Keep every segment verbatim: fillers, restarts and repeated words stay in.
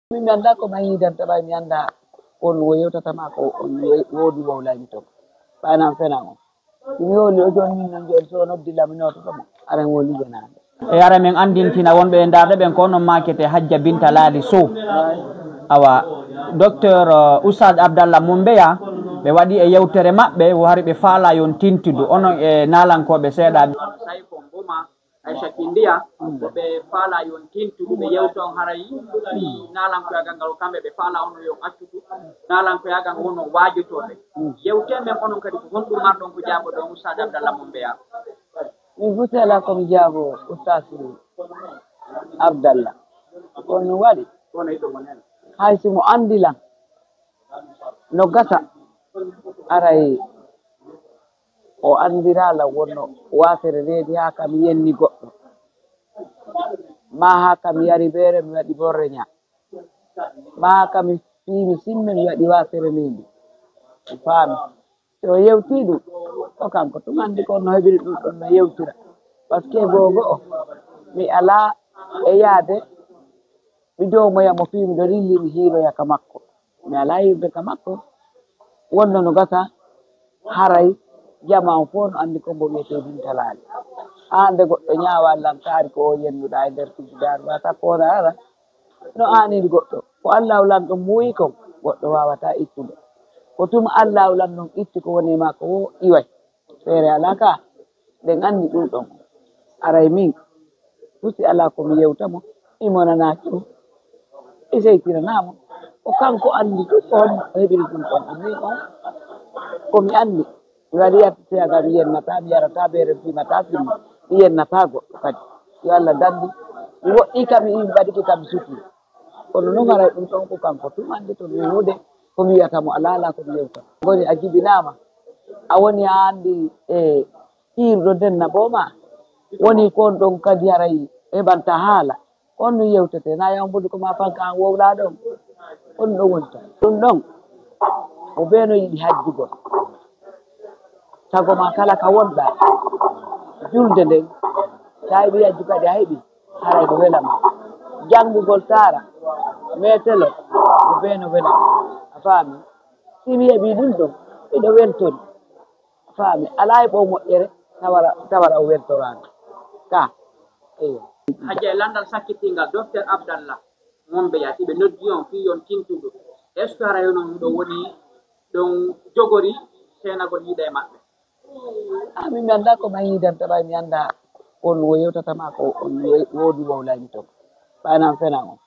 Min mi anndaa ko ma yiidanta ɓay, mi anndaa on wo yewtata ma ko on wo- woodi wowlaymi ton. Ɓay nan fena on. Si mi wowli o jooni min non jooni so o noddi lam mi noototo mo. Aran wo lijonaade. E ara men anndintina wonɓe e ndaarde ɓen ko onon maakete Hajja Binta Laali Sow. Awa, Docteur, uh, Oustaz Abdallah Mombeya, ɓe waɗi e yewtere maɓɓe, wo hari ɓe faala yon tintudu onon e naalankooɓe seeɗa. Aisha Kindiya, ko ɓe faala yon tintudu ɓe yewton haray fii naalankoyagal ngal, kamɓe ɓe faala hono yon accudu naalankoyagal ngal wono waajotooɓe. Yewte men onon kadi ko honɗum marɗon ko jaaboɗon Oustaz Abdallah Mombeya? Min foti alaa ko mi jaabo Oustaz Abdallah. Kono mi waɗi. Hay si mo anndi lan, no gasa aray o anndiraa lan wonno waasere reedi haa kam yenni goɗɗo. Ma haa kam yari beere mi waɗi borre ñaa. Ma haa kam fii mi simme mi waɗi waasere needi. Mi faami. Si o yewtii ɗum, o kanko tun anndi ko no heɓiri ɗum ɗon no yewtira. Parce que goo go'o, mi alaa e yaade, mi doomoya mo fii miɗo lilli mi hiiroya ka makko. Mi alaa hiirde ka makko. Wonno no gasa, haray jamaa on fof no anndi ko mbo wiyetee Binta Laali. Haa nde goɗɗo ñaawa lan kaari ko o yennuɗaa e nder fijidaaru, wa sakko o ara. No aaniri goɗɗo. Ko Allaahu Lanɗo muuyi kon, goɗɗo waawataa ittude. Ko tuma Allaahu Lanɗo on itti ko woni e maa ko wo iway. Feere alaa ka, ɗen anndi ɗum ɗon. Aray min, fusi alaa ko mi yewta mo, mi monanaaki mo, mi seytiranaa mo. Ko kanko anndi ɗum ko honno o heɓiri ɗum ɗon. Ko min on, ko mi anndi. Mi waɗi yatti seyaga, mi yennataa, mi yarataa beere, mi fimataa sinno, mi yennataa goɗɗo kadi. Yo Allah dandu, mi woɗɗii kam, mi mbaɗike kam, mi sutii. Kono noon haray ɗum ɗon ko kanko tun anndi to mi huude, ko mi wiyata mo alaa alaa ko mi yewta. Ngoni a jibinaama, a woni a anndi e hiiruɗo denna booma, woni ko on ɗon kadi haray heɓanta haala. Ko on ɗum yewtete, na yaw mbodu ko ma fanka an wowlaa ɗon. Ko ɗum ɗon woni ton. Ɗum ɗon, ko bee no yiɗi hajjugol. Sago ma kala ka wonɗaa, julde nden, sa heɓi hajju kadi a heɓi, haray ko wela ma. Janngugol taara, meetelo, ko bee no wela ma. A faami? Si mi heɓi ɗum ɗon, miɗo weltori. A faami? Alaa e ɓow moƴƴere, tawara, tawara o weltoraano. Ka, eyo. Hajja e lanndal sakkitingal, Docteur Abdallah Mombeya, si ɓe noddi on fii yon tintudu, est-ce que haray onon ɗo woni ɗon jogori seenagol yiɗa e maɓɓe? Ah, min mi anndaa ko ma yiidanta ɓay, mi anndaa on wo yewtata ma ko on wo- woodi wowlaymi ton. Ɓay nan fena on.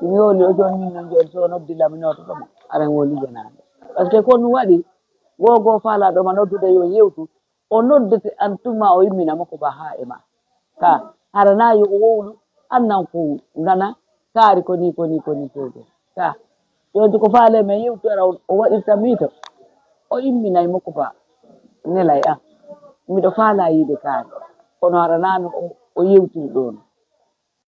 Si mi wowli o jooni min non jooni so o noddi lam mi noototo mo. Aran wo lijonaade. Parce que ko ɗum waɗi, goo goo faalaaɗo ma noddude yo yewtu, o noddete an tuma o immina mo ko ba haa e ma. Ka, hara na yo o wowlu, an nan ko nana, kaari ko ni, ko ni, ko ni, ko ni. Ka, yonti ko faale men yewtu ara o, o waɗirta miito. O imminay mo ko ba nelay an. Miɗo faala yiide kaari. Kono hara na no o, o yewtiri ɗo no.